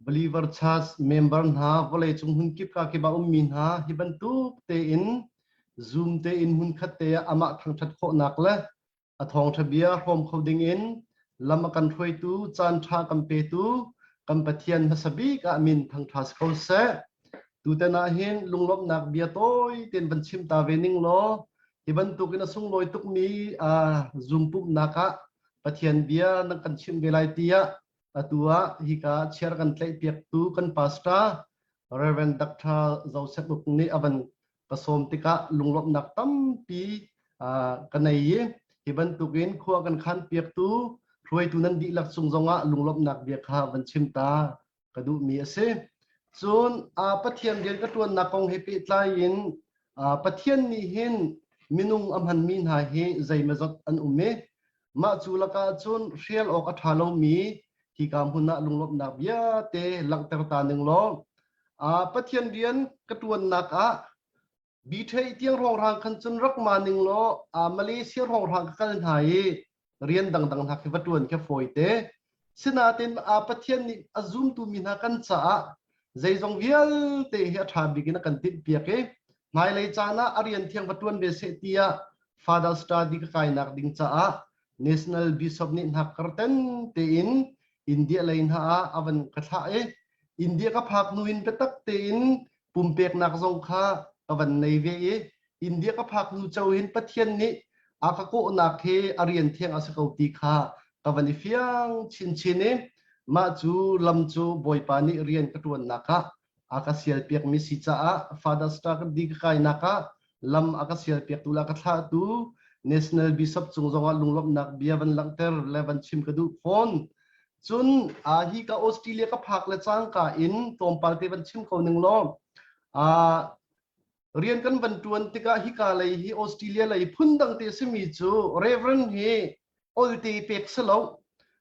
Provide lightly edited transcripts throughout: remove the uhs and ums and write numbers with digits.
Believer Church member hna vawleicung hmunkip ka kip ah ummi hna hi bantuk tein Zoom tein hmunkhat te ah amah thangṭhat khawhnak le a thawngṭha bia hrawm kho dingin lam a kan hruaitu, caan ṭha kan petu kan Pathian hmasa bik ah min thangṭha si ko seh. Tutan ah hin lunglawmhnak bia tawi tein van chim ta ve ning law hi bantukin a sunglawi tukmi Zoom pumhnak ah Pathian bia nan kan chimh ve lai tiah atu ah hika chair kan tlaihpiaktu kan pastor Reverend Dr. Joseph Uk nih a van ka sawm tikah lunglawmhnak tampi ka nei i hi bantukin khua kan khan piaktu hruaitu nan dihlak cung zongah lunglawmhnak bia kha van chim ta ka duhmi a si. Cun Pathian rian ka ṭuannak kong he pehtlai in Pathian nih hin minung a hmanmi hna hi zeimawzat an um i mah cu lakah cun hrial awk a ṭha lomi hika hmun ah lunglawmhnak vialte langhter ta ning law Pathian rian ka ṭuannak ah Bithei tiang hrawnghrang khan cun rak ma ning law Malaysia hrawnghrang ka kal hna i rian dangdang hna khi va ṭuan khi fawi te. Sinain Pathian nih a zumtu mi hna kan caah zeizong vialte hi a ṭha bik in a kan timhpiak i hmailei caan ah a rian thiang va ṭuan ve seh tiah Father Study ka kainak ding caah National Bishop nih hnakkar ten tein India lei hna ah a van ka thlah i India ka phak hnu in biatak tein pumpeknak zong kha ka van nei ve i India ka phak hnu cho hin Pathian nih a ka kawhnak hi a rian thiang a si ko ti kha ka van i fiang chinchin i mah cu lam cu Bawipa nih rian ka ṭuannak ah a ka sialpiakmi si caah Father Star ka di ka kainak ah lam a ka sialpiaktu le a ka thlahtu National Bishop cung zongah lunglawmhnak bia van langhter le van chim ka duh fawn. Cun hi ka Australia ka phak le cangka in tlawmpal te van chim ko ning law rian kan van tuan tikah hika lei hi Australia lei phundang te simi cu Reverend hi olte pek si lo.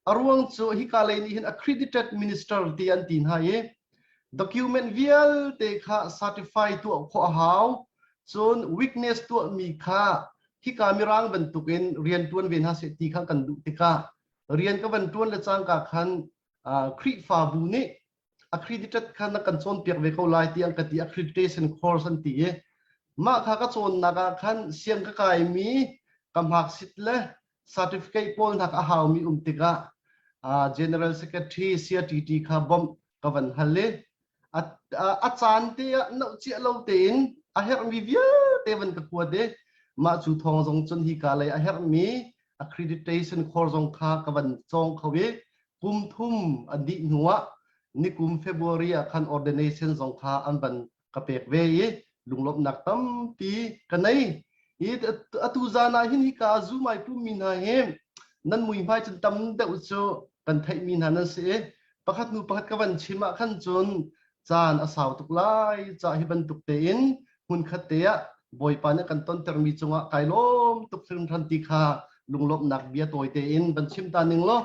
A ruang cu hika lei nih hin accredited minister ti an ti hna i document vialte kha certify tuah khawh a hau. Cun weakness tuahmi kha hika mirang bantukin rian tuan ve hna seh ti kha kan duh tikah rian ka van tuan le cangka khan Khrihfabu nih accredited kha na kan cawnpiak ve ko lai ti an ka ti accreditation course an ti i mah kha ka cawnnak ah khan siang ka kaimi ka marksheet le certificate pawl hna a haumi um tikah General Secretary CRTT kha bawmh ka van hal i a caan te ah noh ciah lo tein a herhmi vialte van ka kuat i mah cu thawng zong cun hi ka lei a herhmi accreditation course zong kha ka van cawng kho i kum thum an dih hnuah nikum February ah khan ordination zong kha an van ka pek ve i lunglawmhnak tampi ka nei. I atu zan ah hin hika Zoom ai pummi hna hi nan muihmai cun tam deuh cu kan theihmi hna nan si i pakhat hnu pakhat ka van chim ah khan cun caan a sau tuk lai ca hi bantuk tein hmunkhat te ah Bawipa nih kan tontermi cungah kai lawm tuk hringhran ti kha lunglawmhnak bia tawi tein van chim ta ning law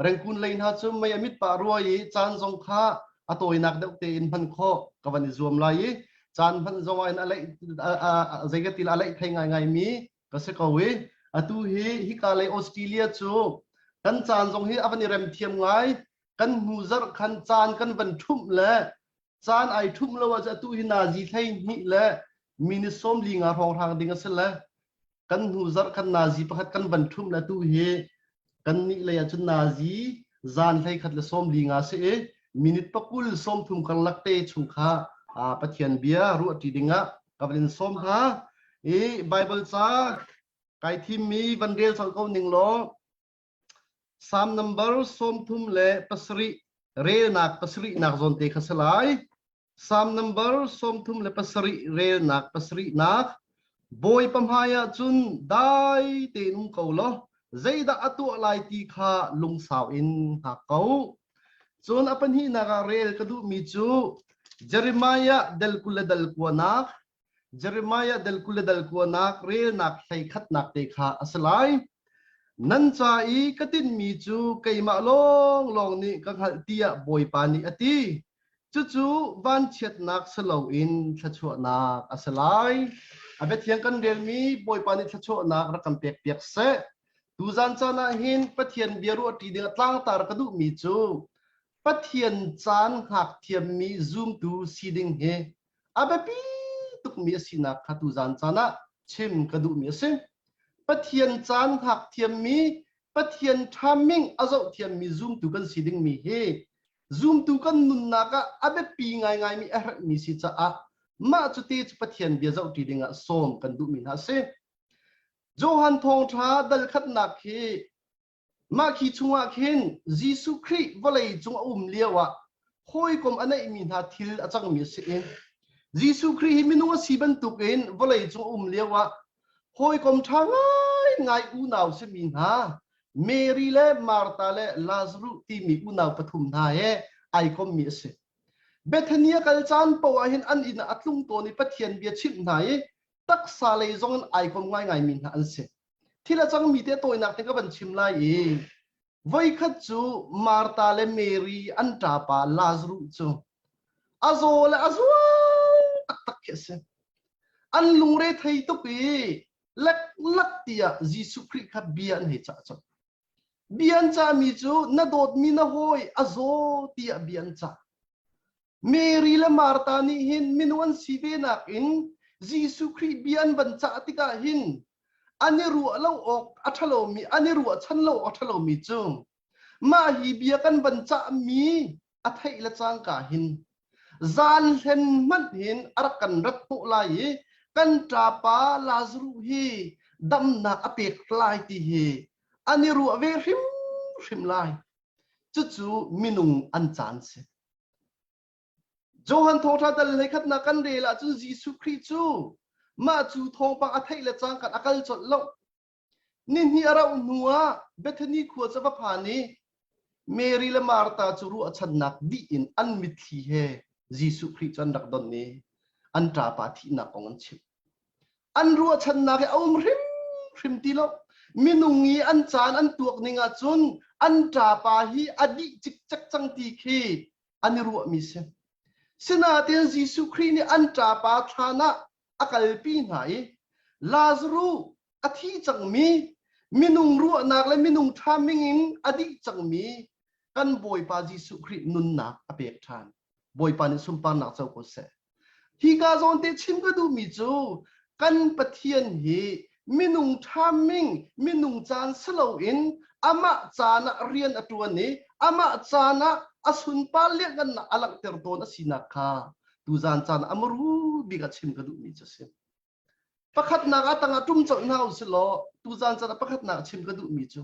Rengkun lei hna cu mei a mit pah rua i caan zong kha a tawinak deuh tein hman khawh ka van i zuam lai i caan hman zong ah in a leih zei ka ti a leih thei ngaingai mi ka si ko i atu hi hika lei Australia cu kan caan zong hi a van i rem thiam ngai kan hnu zarh khan caan kan van ṭhumh le caan ai ṭhumh lo ah atu hi nazi hlei hnih le minute 45 hrawnghrang ding a si le kan hnu zarh kan nazi pakhat kan van ṭhumh le tu hi kan nih lei ah cun nazi zan hlei khat le 45 si i minute pakul 30 karlak te chung kha Pathian bia ruahṭi dingah ka van in sawm hna i Bible ca kai thimmi van rel cang ko ning law Psalm number 37 relnak pasarihnak zawn te kha si lai. Psalm number 37 relnak pasarihnak Bawipa hmaiah cun dai tein um ko law zeidah a tuah lai ti kha lungsau in hngak ko. Cun a pahnihnak ah rel ka duhmi cu Jeremiah del 20 le dal kuanak Jeremiah del 20 le dal kuanak relnak hleikhatnak te kha a si lai. Nan ca i ka tinhmi cu keimah lawnglawng nih ka hngalh tiah Bawipa nih a ti. Cucu vanchiatnak si loin thluachuahnak a si lai. A biathiang kan relmi Bawipa nih thluachuahnak rak kan pekpiak seh. Tuzan caan ah hin Pathian bia ruahṭi ding ah tlangtar ka duhmi cu. Pathian caan hngak thiammi zumtu si ding hi a biapi tukmi a sinak kha tuzan caan ah chim ka duhmi a si. Pathian caan hngak thiammi, Pathian ṭhaming a zoh thiammi zumtu kan si dingmi hi zumtu kan nunnak ah a biapi ngaingaimi a herhmi si caah mah cu te cu Pathian bia zohṭi dingah sawm kan duhmi hna a si. Johan Thawngṭha dal khatnak hi Mah khi chungah khin Jesuh Khrih vawlei cung a um lioah hawikom a neihmi hna thil a cangmi a si i Jesuh Khrih hi minung a si bantukin vawlei cung a um lioah hawikom ṭha ngaingai unau simi hna Mary le Martha le Lazarus timi unau pathum hna he ai kommi a si. Bethany a kal caan paoh ah hin an inn ah a tlung tawn i Pathian bia chimh hna i taksa lei zong in ai kom ngaingaimi hna an si. Thil a cangmi te tawinak te ka van chim lai i voikhat cu Martha le Mary an ṭapa Lazarus cu a zaw le a zual taktak khi a si. An lungre thei tuk i leklak tiah Jesuh Khrih kha bia an hei cah colh. Bia an cahmi cu na dawtmi na hawi a zaw tiah bia an cah. Mary le Martha nih hin minung an si ve nakin Jesuh Khrih bia an van cah tikah hin an i ruah lo awk a ṭhalomi an i ruahchan lo awk a ṭhalomi cu mah hi bia kan van cahmi a theih le cangka hin zan hlen hmanh hin a rak kan rat hnawh lai i kan ṭapa Lazarus hi damnak a pek lai ti hi an i ruah ve hrimhrim lai. Cucu minung an caan si. Johan thawngṭha dal hleikhatnak kan rel ahcun Jesuh Khrih cu mah cu thawngpang a theih le cangka a kal colh lo. Nihnih a rauh hnu ah Bethany khua cu a va phan i Mary le Martha cu ruahchannak dih in an mitthli he Jesuh Khrih cu an rak don i an ṭapa thihnak kong an chimh. An ruahchannak hi a um hrimhrim ti lo. Minung i an caan an tuak ning ahcun an ṭapa hi a dih cikcek cang ti khi an i ruahmi si. Sinain Jesuh Khrih nih an ṭapa thlan ah a kalpi hna i Lazaruh a thi cangmi minung ruahnak le minung ṭhaming in a dih cangmi kan Bawipa Jesuh Khrih nunnak a pek ṭhan. Bawipa nih sunparnak co ko seh. Hika zawn te chim ka duhmi cu kan Pathian hi minung ṭhaming minung caan si loin amah caan ah rian a ṭuan i amah caan ah a sunpar lianhngannak a langhter tawn a sinak kha tuzan caan ah a muru bik ah chim ka duhmi cu a si. Pakhatnak ah tangah ṭum colh hna usih law tuzan caan ah pakhatnak chim ka duhmi cu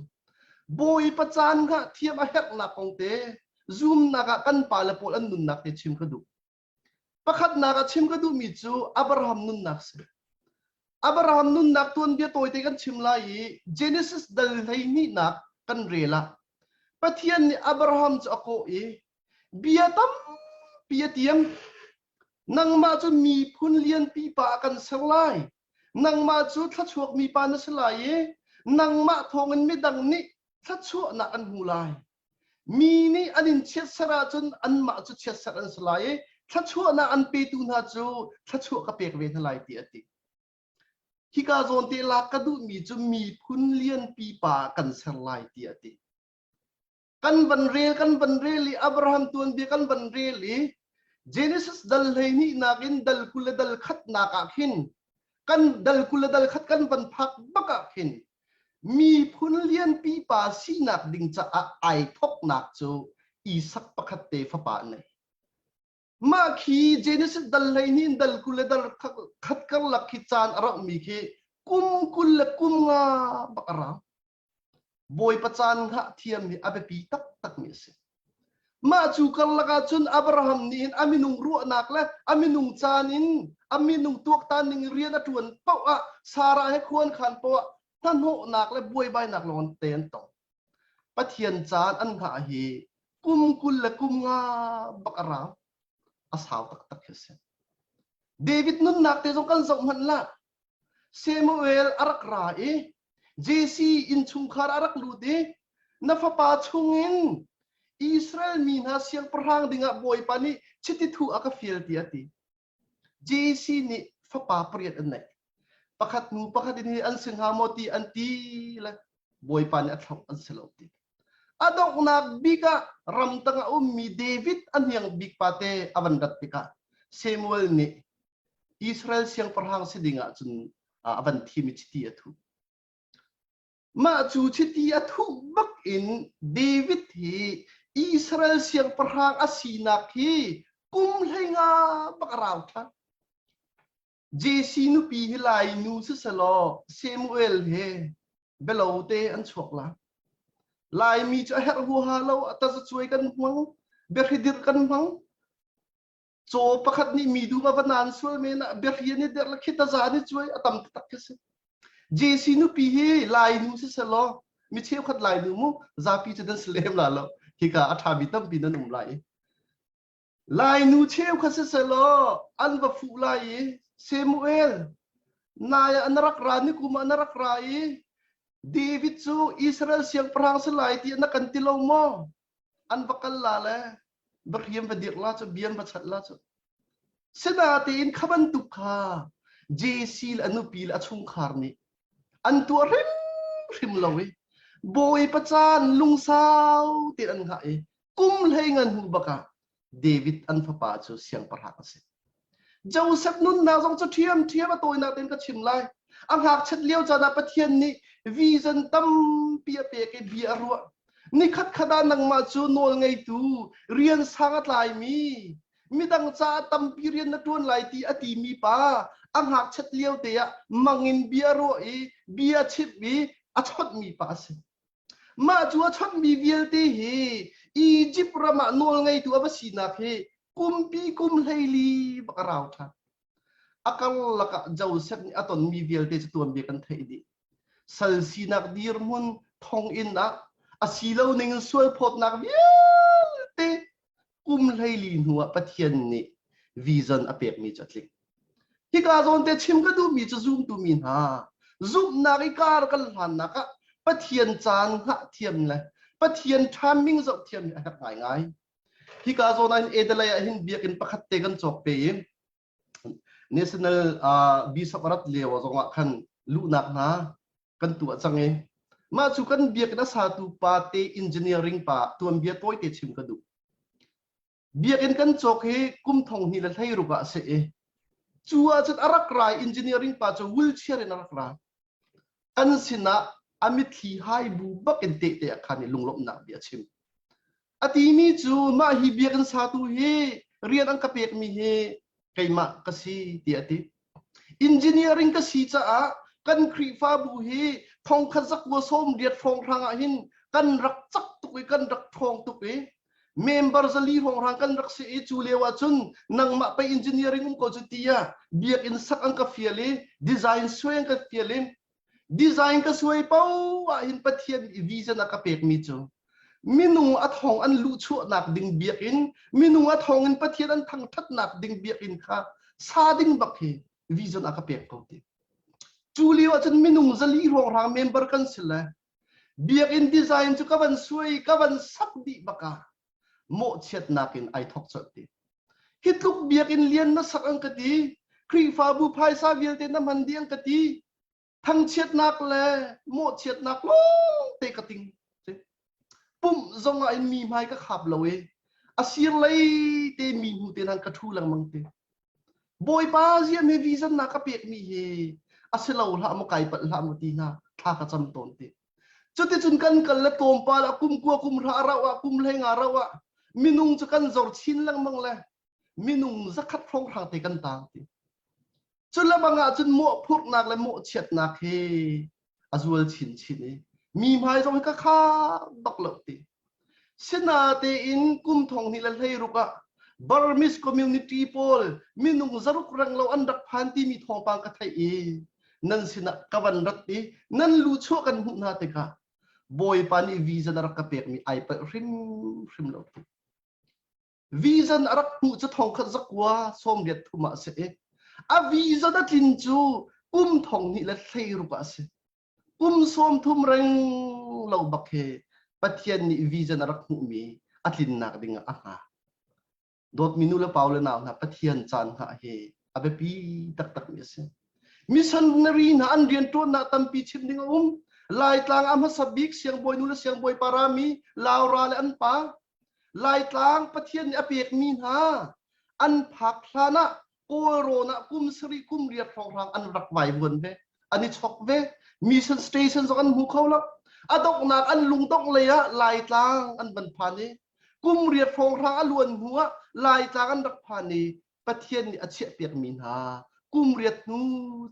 Bawipa caan hngah thiam a herhnak kong te zumnak ah kan pale pawl an nunnak te chim ka duh. Pakhatnak ah chim ka duhmi cu Abraham nunnak si. Abraham nunnak tuanbia tawite kan chim lai i Genesis dal hleihnihnak kan rel ah Pathian nih Abraham cu a kawh i bia tampi a tiam. Nangmah cu miphun lianpi pa ah kan ser lai. Nangmah cu thluachuak mi pa na si lai i nangmah thawngin midang nih thluachuahnak an hmu lai. Mi nih an in chiatserh ahcun anmah cu chiatserh an si lai i thluachuahnak an petu hna cu thluachuah ka pek ve hna lai ti a ti. Hika zawn te lak ka duhmi cu miphun lianpi pa kan ser lai ti a ti. Kan van rel kan van rel i Abraham tuanbia kan van rel i Genesis dal 12 nak in dal 20 le dal khatnak ah khin kan dal 20 le dal khat kan van phak bak ah khin miphun lianpi pa sinak ding caah ai thoknak cu Isak pakhat te fapa a nei. Mah khi Genesis dal 12 in dal 20 le dal khat karlak khi caan a rauhmi khi kum 20 le kum nga bak a rau. Bawipa caan hngah thiam hi a biapi taktakmi a si. Mah cu karlak ah cun Abraham nih hin a minung ruahnak le a minung caan in a minung tuaktan ning rian a ṭuan paoh ah Sarah he khuan khan paoh ah hnahnawhnak le buaibainak lawng te an tong. Pathian caan an hngah hi kum 20 le kum nga bak a rau. A sau taktak khi a si. David nunnak te zong kan zoh hmanh lah. Samuel a rak ra i Jesse innchungkhar a rak lut i na fapa chungin Israel mi hna siangpahrang dingah Bawipa nih chiti thuh a ka fial tiah a ti. Jesse nih fapa pariat an neih. Pakhat hnu pakhat in hi an si hnga maw ti an ti le Bawipa nih a thlauh an si lo ti. A donghnak bik ah ramtang a ummi David a hniang bik pate a van rat tikah Samuel nih Israel siangpahrang si ding ah cun a van thim i chiti a thuh. Mah cu chiti a thuh bak in David hi Israel siangpahrang a sinak hi kum 15 bak a rau ṭhan. Jesse nupi hi Lai nu siselaw Samuel he bialo te an chuak la. Laimi cu a herh huaha lo, a tazacuai kan hmang, biahridirh kan hmang. Caw pakhat nih mi dum a va naan sual men ah biahri an i derh le khi taza an i cuai a tam taktak khi si. Jesse nupi hi Lai nu siselaw mi cheukhat Lai nu mu zapi cu nan si lem la lo. Hika a ṭhami tampi nan um lai. Lainu cheukhat sisehlaw an va fuh lai i Samuel nai ah na rak ra ni kum ah na rak ra i David cu Israel siangpahrang si lai ti na kan ti lo maw? An va kal la le va hriam va dirh la cu bian va chat la cu. Sinatein kha bantuk kha Jesse le a nupi le a chungkhar nih an tuah hrimhrim lo i Bawipa caan lungsau tein an hngah i kum hlei ngan hnu bakah David an fapa cu siangpahrang a si. Joseph nunnak zong cu ṭhiamṭhiam a tawinak tein ka chim lai. A ngakchiat lio caan ah Pathian nih vision tampi a pek i bia a ruah. Nikhat khat ah nangmah cu nawl ngeitu, rian sang a tlaimi, midang caah tampi rian na ṭuan lai ti a timi pa a ngakchiat lio te ah mang in bia ruah i bia chimh i a chawnhmi pa a si. Mah cu a chawnhmi vialte hi Egypt ram ah nawlngeitu a va sinak hi kumpi kum 14 bak a rau ṭhan. A karlak ah Joseph nih a tonmi vialte cu tuanbia kan theih dih. Sal sinak dirhmun thonginn ah a si lo ning in sualphawtnak vialte kum 14 hnu ah Pathian nih vision a pekmi cu a tling. Hika zawn te chim ka duhmi cu zumtu mi hna zumhnak i kar kan hlannak ah Pathian caan hngah thiam le Pathian ṭhaming zoh thiam hi a herh ngaingai. Hika zawn ah hin Adelaide ah hin biakinn pakhat te kan cawk pe i National uh, Bishop rat lio zongah khan luhnak hna kan tuah cang i mah cu kan biakinn a satu pa te engineering pa tuanbia tawite chim ka duh. Biakinn kan cawk hi kum 2016 ah a si i cu ahcun a rak ra i engineering pa cu wheelchair in a rak ra. Kan sinah a mitthli hai bu bak in tehte a khan i lunglawmhnak bia a chim. A timi cu mah hi biakinn satu hi rian an ka pekmi hi keimah ka si tiah a ti. Engineering ka si caah kan Khrihfabu hi thongkhat zakua 80 hrawnghrang ah hin kan rak cak tuk i kan rak ṭhawng tuk i member 400 hrawnghrang kan rak si i cu lio ah cun nangmah pei engineering um ko cu tiah biakinn sak an ka fial i design suai an ka fial i Design ka suai paoh ah hin Pathian i vision a ka pekmi cu minung a thong an luhchuahnak ding biakinn, minung a thong in Pathian an thangṭhatnak ding biakinn kha sa ding bak hi vision a ka pek ko ti. Cu lio ahcun minung 400 hrawnghrang member kan si le biakinn design cu ka van suai ka van sak dih bak ah mawhchiatnak in ai thok colh ti. Hi tluk biakinn lian na sak an ka ti, Khrihfabu phaisa vialte na hman dih an ka ti, thangchiatnak le mawhchiatnak lawngte ka ting. Pumh zong ah in mi hmai ka khap lo i a sir lei te mi hnu te nan ka ṭhu lengmang te. Bawipa ziam he vision na ka pekmi hi a si lo hlah maw kai palh hlah maw ti hna thla ka cam tawn ti. Cuticun kan kal le tlawmpal ah kum kua kum hra rauh ah kum 15 rauh ah minung cu kan zor chin lengmang le minung 100 hrawnghrang te kan tang ti. Cu le bang ah cun mawhphurhnak le mawhchiatnak hi a zual chinchin i mi hmai zong hi ka kha bak lo ti. Sinatein kum 2016 ah Burmese community pawl minung 600 reng lo an rak phan timi thawngpang ka theih i nan sinah ka van rat i nan lu chuah kan hmuh hna tikah Bawipa nih vision a rak ka pekmi ai palh hrimhrim lo. Vision a rak hmuh cu 1983 ah a si i a vision a tlin cu kum 2016 ah a si. Kum 30 reng lo bak hi Pathian nih vision a rak hmuhmi a tlinnak ding ah a hngak. Dawtmi nu le pa le nau hna Pathian caan hngah hi a biapi taktakmi a si. Missionary hna an rianṭuannak tampi chim ding a um. Laitlang a hmasa bik siangbawi nu le siangbawi pa rami Laura le an pa Laitlang Pathian nih a pekmi hna an phak hlan ah Kawlrawn ah kum sarih kum riat hrawnghrang an rak vaivuan ve an i chok ve mission station zong an hmu kho lo a donghnak an lungdongh lei ah Laitlang an van phan i kum riat hrawnghrang a luan hnu ah Laitlang an rak phan i Pathian nih a chiahpiakmi hna kum riat hnu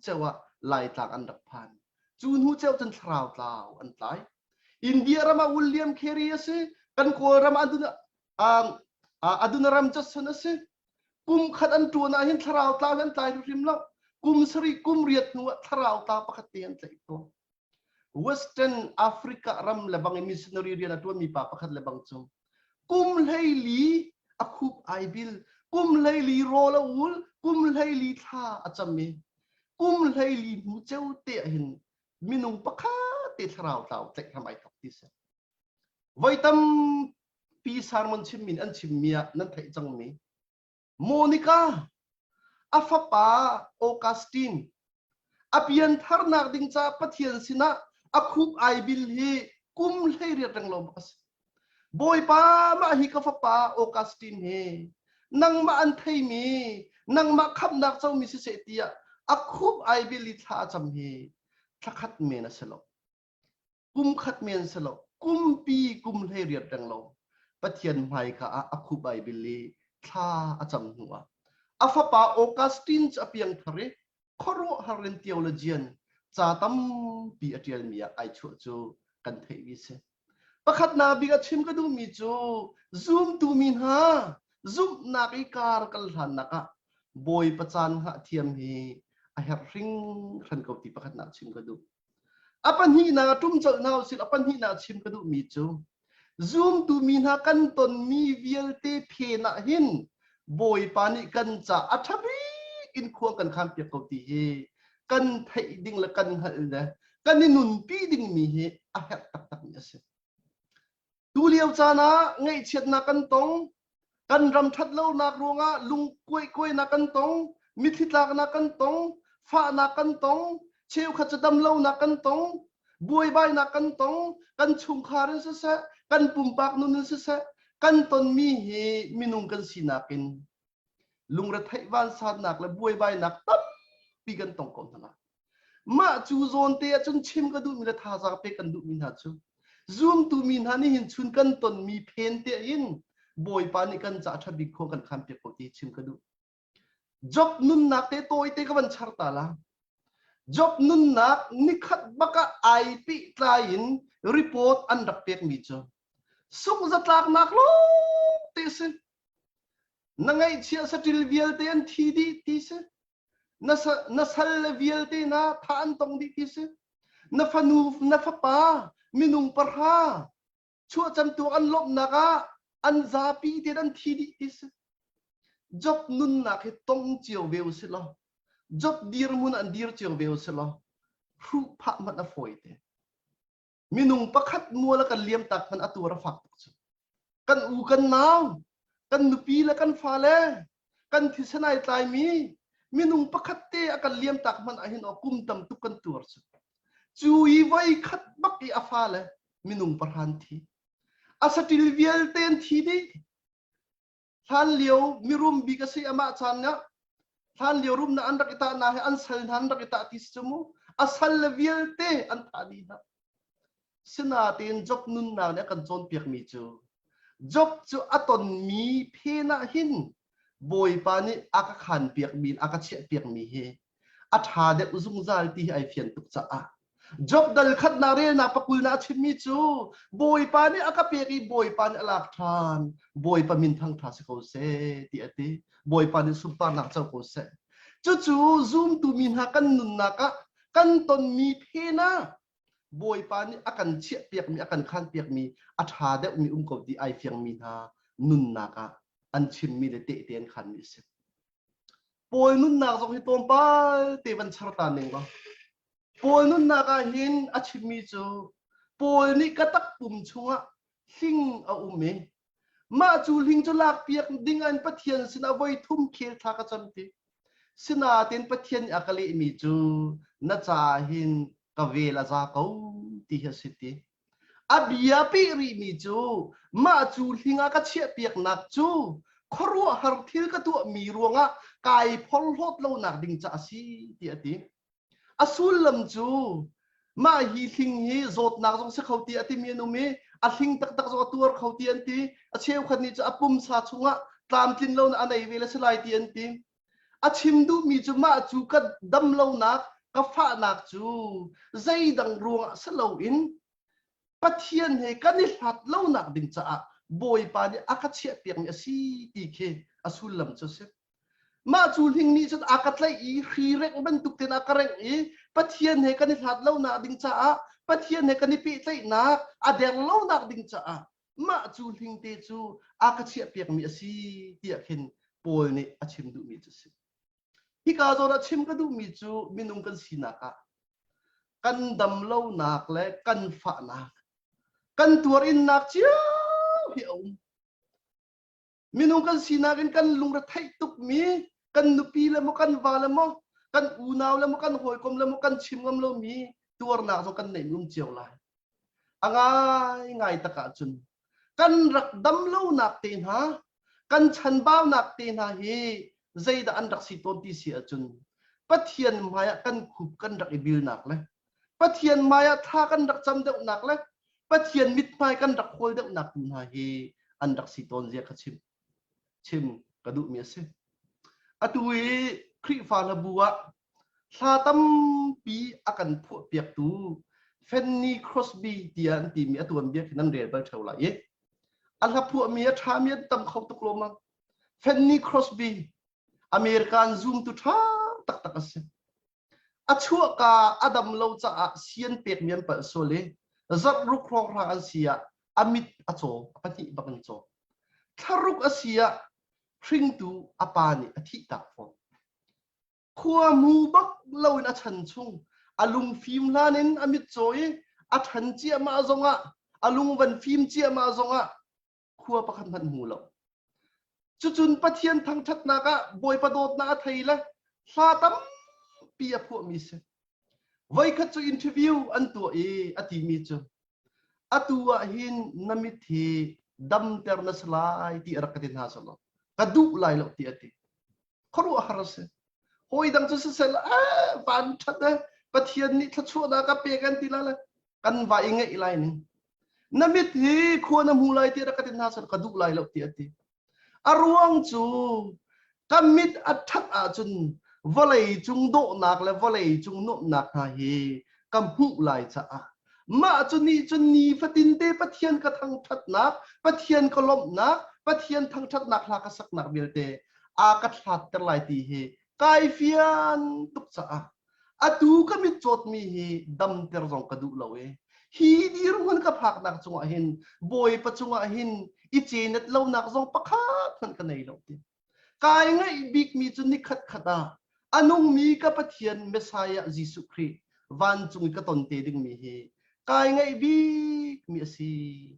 ceu ah Laitlang an rak phan cu hnu ceu cun thlarau tlau an tlai India ram ah William Carey a si kan Kawlram ah Adunaram Judson a si kum khat an ṭuan ah hin thlarau tlau an tlai hrim lo kum sarih kum riat hnu ah thlarau tlau pakhat te an tlaih tawn Western Africa ram le bang i missionary rian a ṭuanmi pa pakhat le bang cu kum 14 a khup ai bil kum 14 rawl a ul kum 14 thla a cam i kum 14 hnu ceu te ah hin minung pakhat te thlarau tlau tlaih hram ai thok ti si Voi tampi sermon chimmi an chimmi ah nan theih cangmi Monica a fapa Augustine a piantharnak ding caah Pathian sinah a khup ai bil hi kum 18 reng lo a si. Bawipa mah hi ka fapa Augustine hi nangmah an theimi nangmah khamhnak comi siseh tiah a khup ai bil i thla a cam hi thlakhat men a si lo. Kum khat men si lo kumpi kum 18 reng lo Pathian hmaika ah a khup ai bil i thla a cam hnu ah a fapa Augustine cu a piangthar i khuaruahhar in theologian ca tampi a ṭialmi ah ai chuah cu kan theihmi si. Pakhatnak bik a chim ka duhmi cu zumtu mi hna zumhnak i kar kal hlannak ah Bawipa caan hngah thiam hi a herh hringhran ko ti pakhatnak chim ka duh. A pahnihnak a ṭum colh hna usih a pahnihnak chim ka duhmi cu zumtu mi hna kan tonmi vialte phen ah hin Bawipa nih kan ca a ṭha bik in khua kan khan piak ko ti hi kan theih ding le kan hngalh le kan i nunpi dingmi hi a herh taktakmi a si. Tu lio caan ah ngaihchiatnak kan tong, kan ram ṭhatlonak ruangah lungkuaikuainak kan tong, mitthli tlaknak kan tong, fahnak kan tong, cheukhat cu damlonak kan tong, buaibainak kan tong, kan chungkhar in siseh, kan pumpak nun in siseh, kan tonmi hi minung kan sinak in lungretheih vansannak le buaibainak tampi kan tong ko hna lai. Mah cu zawn te ahcun chim ka duhmi le thazaang pek kan duhmi hna cu zumtu mi hna nih hin chun kan tonmi phen te in Bawipa nih kan ca ṭha bik khua kan khan piak ko ti chim ka duh. Job nunnak te tawi te ka van char ta la. Job nunnak nikhat bak ah ai pehtlai in report an rak pekmi cu sungzatlaknak lawng te si. Na ngaihchiah saṭil vialte an thi dih ti si. Na, na sal le vialte na tha an tong dih ti si. Na fanu na fapa minung pahra chuahcamtu an lawmhnak ah an zapi te an thi dih ti si. Job nunnak hi tong cio ve u si law Job dirhmun an dir cio ve u si law hruh phah hmanh a fawi te. Minung pakhat mual a kan liam tak hmanh a tuar a fak tuk cu. Kan u kan nau, kan nupi le kan fale, kan thisen ai tlaimi minung pakhat te a kan liam tak hmanh ahhin aw kum tam tuk kan tuar cu. Cu i voi khat bak i a fale minung pahran thi. A saṭil vialte an thi dih. Hlan lio mirum bik a si amah caan ah hlan lio rumnak an rak i tah na he an sal hna an rak i tah ti si cu mu a sal le vialte an thah dih hna sinain Job nunnak nih a kan cawnpiakmi cu Job cu a tonmi phen ah hin Bawipa nih a ka khan piakmi a ka chiah piakmi hi a ṭha deuh zungzal ti hi ai fian tuk caah Job dal khatnak relnak pakul na a chimmi cu Bawipa nih a ka pek i Bawipa nih a lak ṭhan Bawipa min thangṭha si ko seh ti a ti Bawipa nih sunparnak co ko seh cucu zumtu mi hna kan nunnak ah kan tonmi phen ah Bawipa nih a kan chiah piakmi a kan khan piakmi a ṭha deuhmi um ko ti ai fiangmi hna nunnak ah an chimmi le tehte an khanmi a si. Paul nunnak zong hi tlawmpal te van char ta ning law Paul nunnak ah hin a chimmi cu Paul nih ka takpum chungah hling a um i mah cu hling cu lakpiak ding in Pathian sinah voi thum khel thla ka cam ti. Sinain Pathian nih a ka lehmi cu na caah hin ka vel a za ko. ti hi a si ti. A bia peh rihmi cu mah cu hling ah ka chiahpiaknak cu khuaruahhar thil ka tuahmi ruangah kai phorhlawt lonak ding ca a si ti a ti. A sullam cu mah hi hling hi zawtnak zong si kho ti a timi an um i a hling taktak zong a tuar kho ti an ti. A cheukhat nih cu a pumsa chungah tlamtlin lo a nei ve le si lai ti an ti. A chim duhmi cu mah cu ka dam lonak ka fahnak cu zeidang ruangah si loin Pathian he kan i hlat lonak ding caah Bawipa nih a ka chiahpiakmi a si ti khi a sullam cu a si. Mah cu hling nih cun a ka tlaih i hri rengh bantuk tein a ka rengh i Pathian he kan i hlat lonak ding caah Pathian he kan i pehtlaihnak a der lonak ding caah mah cu hling te cu a ka chiahpiakmi a si tiah khin Paul nih a chim duhmi cu a si. Hika zawn ah chim ka duhmi cu minung kan sinak ah kan dam lonak le kan fahnak kan tuarinnak cio hi a um. Minung kan sinak in kan lungre theih tukmi kan nupi le maw kan va le maw kan unau le maw kan hawikom le maw kan chim ngam lomi tuarnak zong kan neih um cio lai. A ngai ngai tak ahcun kan rak dam lonak te hna kan chanbaunak te hna hi zeidah an rak si tawn ti si ahcun Pathian hmaiah kan khup kan rak i bilnak le Pathian hmaiah thla kan rak cam deuhnak le Pathian mithmai kan rak kawl deuhnak tu hna hi an rak si tawn zia kha chim chim ka duhmi a si. Atu i Khrihfa hlabu ah hla tampi a kan phuah piaktu Fanny Crosby tiah an timi a tuanbia khi nan rel bal theo lai i a hla phuahmi a ṭhami an tam kho tuk lawmang. Fanny Crosby American zumtu ṭha taktak a si. A chuahka a dam lo caah sian pekmi an palh sual i zarh ruk hrawnghrang an si ah a mit a caw, a pahnih bak in caw. Thlaruk a si ah hringtu a pa nih a thihtak fawn. Khua hmu bak loin a chan chung a lungfim hlan in a mit caw i a ṭhan ciahmah zongah a lung van fim ciahmah zongah khua pakhat hmanh hmu lo. Cucun Pathian thangṭhatnak ah Bawipa dawtnak a thei le hla tampi a phuahmi si. Voikhat cu interview an tuah i a timi cu atu ah hin na mit hi damter na si lai ti a rak ka ti hna selaw ka duh lai lo ti a ti. Khuaruahhar a si. Hawi dang cu siseh eh van ṭhat eh Pathian nih thluachuahnak a pek an ti la le kan va i ngeih lai ning. Na mit hi khua na hmu lai ti rak ka ti hna seh ka duh lai lo ti a ti. A ruang cu ka mit a ṭhat ahcun vawlei cung dawhnak le vawlei cung nuamhnak hna hi ka hmuh lai caah mah cu nih cun nifatin te Pathian ka thangṭhatnak, Pathian ka lawmhnak, Pathian thangṭhatnak hla ka saknak vialte a ka hlatter lai ti hi kai fian tuk caah atu ka mit cawtmi hi damter zong ka duh lo i hi dirhmun ka phaknak cungah hin Bawipa cungah hin i cenet lonak zong pakhat hmanh ka nei lo ti kai ngaih bikmi cu nikhat khat ah a nungmi ka Pathian Messiah Jesuh Khrih vancung i ka ton te dingmi hi kai ngaih bikmi a si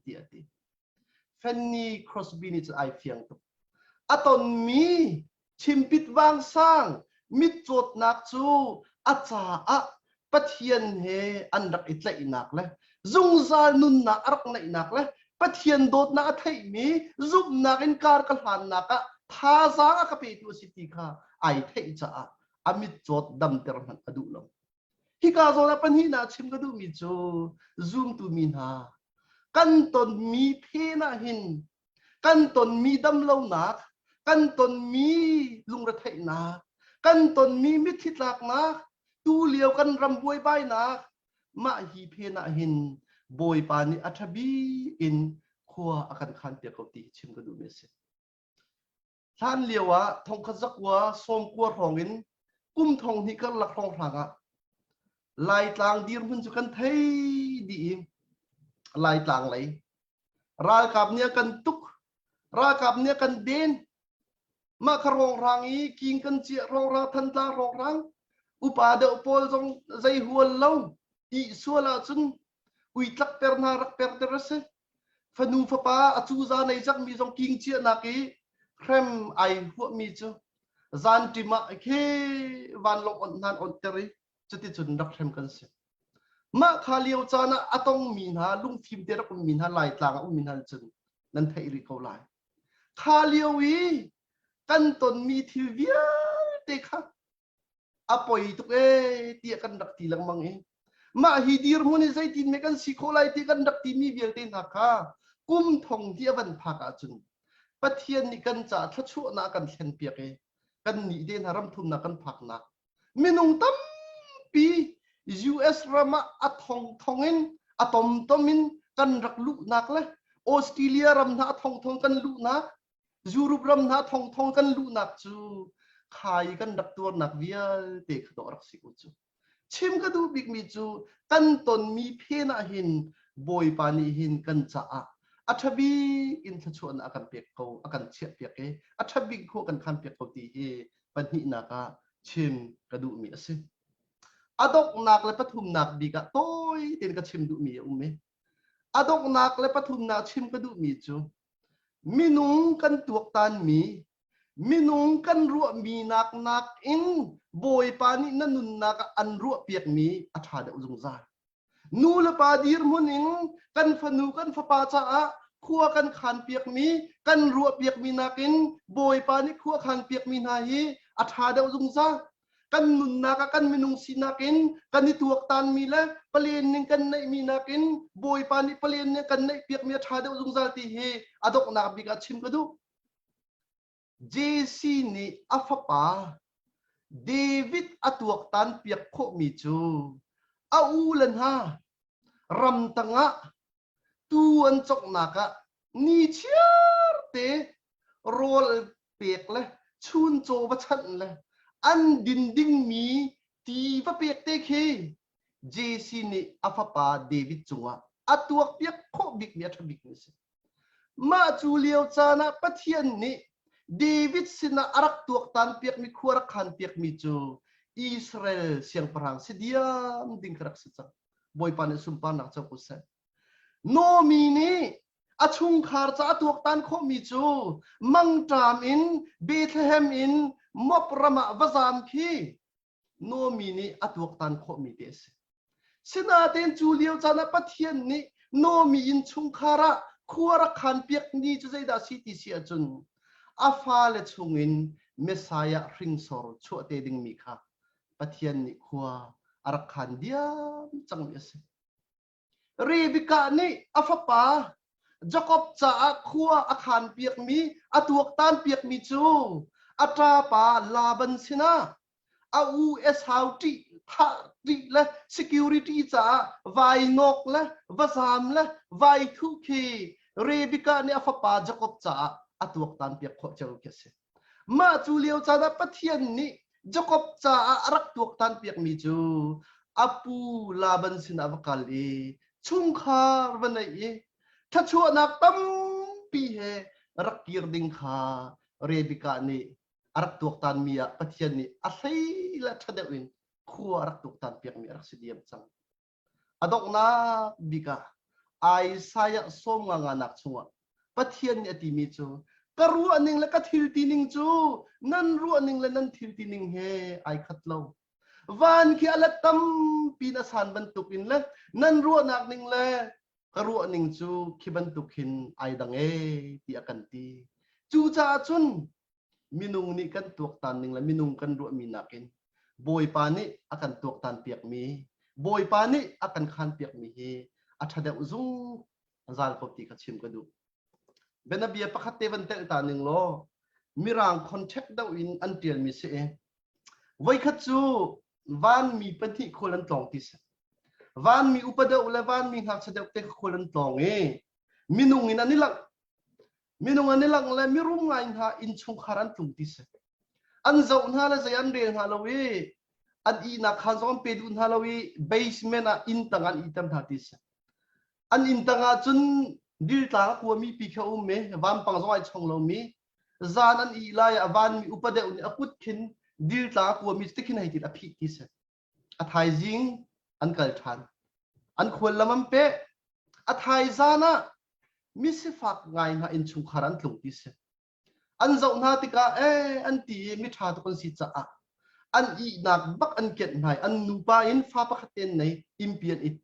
tiah a ti. Fanny Crosby nih cun ai fiang tuk. A tonmi chimpit vangsang mitcawtnak cu a caah Pathian he an rak i tlaihnak le zungzal nunnak a rak neihnak le Pathian dawtnak a theihmi zumhnak in kar ka hlannak ah thazaang a ka petu a si ti kha ai theih caah a mitcawt damter hmanh a duh lo. Hika zawn ah pahnihnak chim ka duhmi cu zumtu mi hna kan tonmi phen ah hin kan tonmi damlonak kan tonmi lungretheihnak kan tonmi mitthli tlaknak tu lio kan ram buaibainak mah hi phen ah hin Bawipa nih a ṭha bik in khua a kan khan piak ko ti hi chim ka duhmi a si. Hlan lio ah thongkhat zakua sawmkua hrawng in kum thong hnih karlak hrawnghrang ah Laitlang dirhmun cu kan thei dih i Laitlang lei ralkap nih a kan tuk ralkap nih a kan den mah kha rongrang i king kan ciah rongrang Thantlang rongrang upa deuh pawl zong zei hual lo ih sual ahcun uitlak per hna rak per ter a si fanu fapa a cuza nei cangmi zong king ciahnak i hrem ai huahmi cu zanṭim ah khi vanlawng onh hnan onhter i cuticun rak hrem kan si. Mah kha lio caan ah a tongmi hna lungfim te rak ummi hna Laitlang a ummi hna cun nan theih rih ko lai. Kha lio i kan tonmi thil vialte kha a poi tuk ee tiah kan rak ti lengmang i mah hi dirhmun hi zeitin me kan si khawh lai ti kan rak timi vialte hna kha kum thong hi a van phak ahcun Pathian nih kan caah thluachuahnak a kan thlenpiak i kan nih te hna ramthumnak kan phaknak minung tampi US ram ah a thongthong in a tomtom in kan rak luhnak le Australia ram hna a thongthong kan luhnak Europe ram hna thongthong kan luhnak cu khai kan rak tuarnak vialte kha dawh rak si ko cu. Chim ka duh bikmi cu kan tonmi phen ah hin Bawipa nih hin kan caah a ṭha bik in thluachuahnak a kan pek ko, a kan chiahpiak i a ṭha bik khua kan khanpiak ko ti hi pahnihnak ah chim ka duhmi a si. A donghnak le pathumnak bik ah tawi tein ka chim duhmi a um i a donghnak le pathumnak chim ka duhmi cu minung kan tuaktanmi minung kan ruahmi nak nakin Bawipa nih na nunnak ah an ruahpiakmi a ṭha deuh zungzal. Nu le pa dirhmun in kan fanu kan fapa caah khua kan khanpiakmi kan ruahpiakmi nakin Bawipa nih khua khanpiakmi hna hi a ṭha deuh zungzal. Kan nunnak ah kan minung sinak in kan i tuaktanmi le palen ning kan neihmi nakin Bawipa nih palen ning kan neihpiakmi a ṭha deuh zungzal ti hi a donghnak bik ah chim ka duh. Jesse nih a fapa David a tuaktan piak khawhmi cu a u le hna ramtang ah tuu an cawknak ah ni chiar te rawl pek le chuncaw va chanh le an din dingmi ti va pek te khi Jesse nih a fapa David cungah a tuakpiak khawh bikmi a ṭha bikmi a si. Mah cu lio caan ah Pathian nih David sinah a rak tuaktan piakmi khua rak khan piakmi cu Israel siangpahrang si diam ding kha rak si cang. Bawipa nih sunparnak co ko seh. Naomi nih a chungkhar ca a tuaktan khawhmi cu mangṭam in Bethlehem in Moab ram ah va zaam khi Naomi nih a tuaktan khawhmi te a si. Sinain cu lio caan ah Pathian nih Naomi innchungkhar ah khua rak khan piak ni cu zeidah si ti si ahcun a fale chungin Messiah hringsor chuah te dingmi kha Pathian nih khua a rak khan diam cangmi a si. Rebekah nih a fapa Jakob caah khua a khan piakmi a tuaktan piakmi cu a ṭapa Laban sinah a u Esau ṭih thah ṭih le security caah vai nawk le va zaam le vai thuh khi Rebekah nih a fapa Jakob caah a tuaktan piak khawh cio khi a si. Mah cu lio caan ah Pathian nih Jakob caah a rak tuaktan piakmi cu a pu Laban sinah va kal i chungkhar va neih i thluachuahnak tampi he rak kir ding kha Rebekah nih a rak tuaktanmi ah Pathian nih a hlei le ṭha deuh in khua a rak tuaktan piakmi a rak si diam cang. A donghnak bik ah Isaiah sawm nga nganak chungah Pathian nih a timi cu ka ruahning le ka thil tining cu nan ruahning le nan thil tining he ai khat lo. Van khi a let tampi na san bantuk in le nan ruahnak ning le ka ruahning cu khi bantuk hin ai dang ee ti a kan ti. Cucaah cun minung nih kan tuaktan ning le minung kan ruahmi nakin Bawipa nih a kan tuaktan piakmi Bawipa nih a kan khan piakmi hi a ṭha deuh zungzal ko ti kha chim ka duh. Bianabia pakhat te van telh ta ning law Mirang contract deuh in an ṭialmi si i voikhat cu vanmi pahnih khual an tlawng ti si. Vanmi upa deuh le vanmi ngakchia deuh te khual an tlawng i minung in an i langh Minung an i langh le mirum ngai hna innchungkhar an tlung ti si. An zoh hna le zei an rel hna lo i an ihnak khaan zong an pe duh hna lo i basement ah inn tang an ihter hna ti si. An inn tang ah cun diltlang a kuami pi kha um i vampang zong ai chong lomi zan an ih lai ah vanmi upa deuh nih a kut khin diltlang a kuami cu tikhin hei tin a phih ti si. A thaizing an kal ṭhan. An khuallam an peh. A thaizan ah misifak ngai hna innchungkhar an tlung ti si. An zoh hna tikah ee an ti i miṭha tuk an si caah. An ihnak bak an kenh hna i an nupa in fa pakhat te an nei, innpi an it.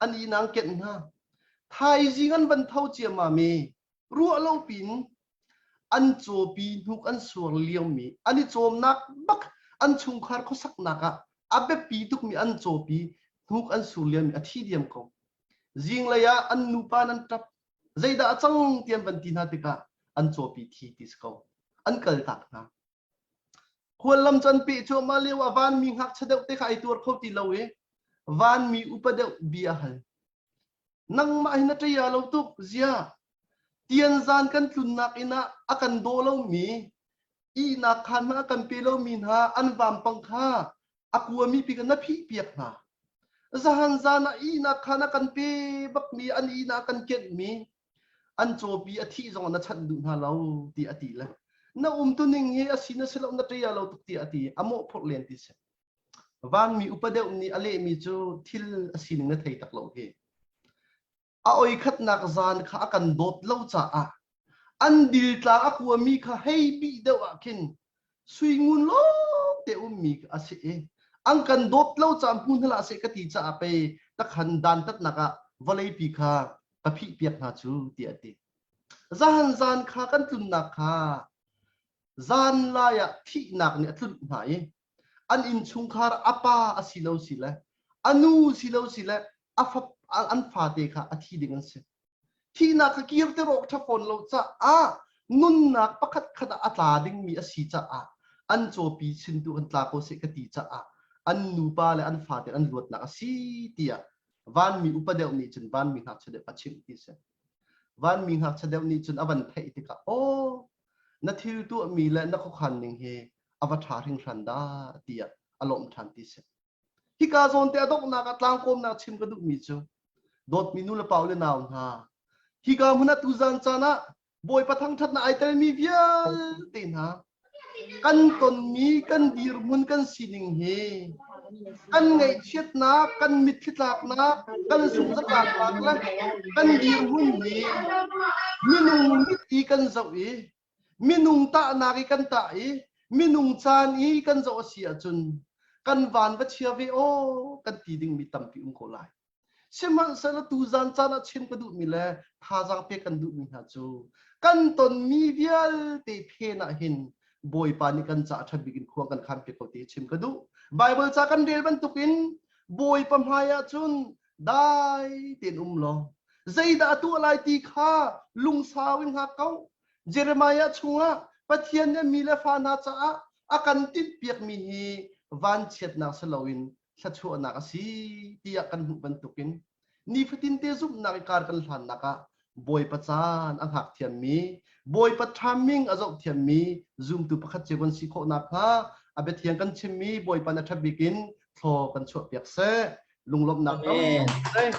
An ihnak an kenh hna. Thaizing an van tho ciammam i ruah lo pin an cawpi hnuk an suar liomi an i cawmnak bak an chungkhar khuasaknak ah a biapi tukmi an cawpi hnuk an sur liomi a thi diam ko. Zinglei ah an nupa nan ṭap. Zeidah a cang ti an van ti hna tikah an cawpi thi ti si ko. An kaltak hna. Khuallam cu an peh cuahmah lio ah vanmi ngakchia deuh te kha ai tuar kho ti lo i vanmi upa deuh bia a hal. Nangmah hi na ṭia lo tuk zia. Tianzan kan tlunnak inn ah a kan daw lomi, ihnak khaan hmanh a kan pe lomi hna an vampang kha a kuami pi kha na phih piak hna. Zahan zan ah ihnak khaan a kan pe bakmi an ihnak kan kenhmi an cawpi a thih zong na chanh duh hna lo ti a ti le na umtuning hi a si na si lo na ṭia lo tuk tiah a ti a mawh phurh len ti si vanmi upa deuh nih a lehmi cu thil a sining na thei tak lo hi a oi khatnak zan kha a kan dawt lo caah an diltlang a kuami kha hei bih deuh ah khin suingun lawng te ummi a si i an kan dawt lo caah hmu hna hlah seh ka ti caah pei takhan dantatnak ah vawleipi kha ka phih piak hna cu tiah a ti. Zahan zan kha kan tlunnak kha zan lai ah thihnak nih a tlunh hna i an innchungkhar a pa a si lo si le a nu si lo si le a fa an fate kha a thi ding an si. Thihnak kha kirter awk ṭha fawn lo caah nunnak pakhat khat ah a tla dingmi a si caah an cawpi sin tu kan tla ko seh ka ti caah an nupa le an fate an luatnak a si tiah vanmi upa deuh nih cun vanmi ngakchia deuh a chimh ti si. Vanmi ngakchia deuh nih cun a van theih tikah aw na thil tuahmi le na khuakhan ning hi a va ṭha hringhran dah tiah a lawmh ṭhan ti si. Hika zawn te a donghnak ah tlangkawmnak chim ka duhmi cu dawtmi nu le pa le nau hna hika hmun ah tuzan caan ah Bawipa thangṭhatnak ai telmi vialte hna kan tonmi kan dirhmun kan sining hi kan ngaihchiatnak kan mitthli tlaknak kan zungzatlaknak le kan dirhmun hi minung mit i kan zoh i minung tahnak i kan tah i minung caan i kan zoh a si ahcun kan van va chia ve aw kan ti dingmi tampi um ko lai. Sihmanhsehlaw tuzan caan ah chim ka duhmi le thazaang pek kan duhmi hna cu kan tonmi vialte phen ah hin Bawipa nih kan caah ṭha bik in khua kan khan piak ko ti chim ka duh. Bible ca kan rel bantukin Bawipa hmai ah cun dai tein um law zeidah a tuah lai ti kha lungsau in hngak ko. Jeremiah chungah Pathian nih mi le fa hna caah a kan timhpiakmi hi vanchiatnak si loin thluachuahnak a si tiah kan hmuh bantukin nifatin te zumhnak i kar kan hlannak ah Bawipa caan a hngak thiammi Bawipa timing a zoh thiammi zumtu pakhat cio kan si khawh nakhnga a biathiang kan chimmi Bawipa na ṭha bik in thlaw kan chuahpiak seh lunglawmhnak Amen.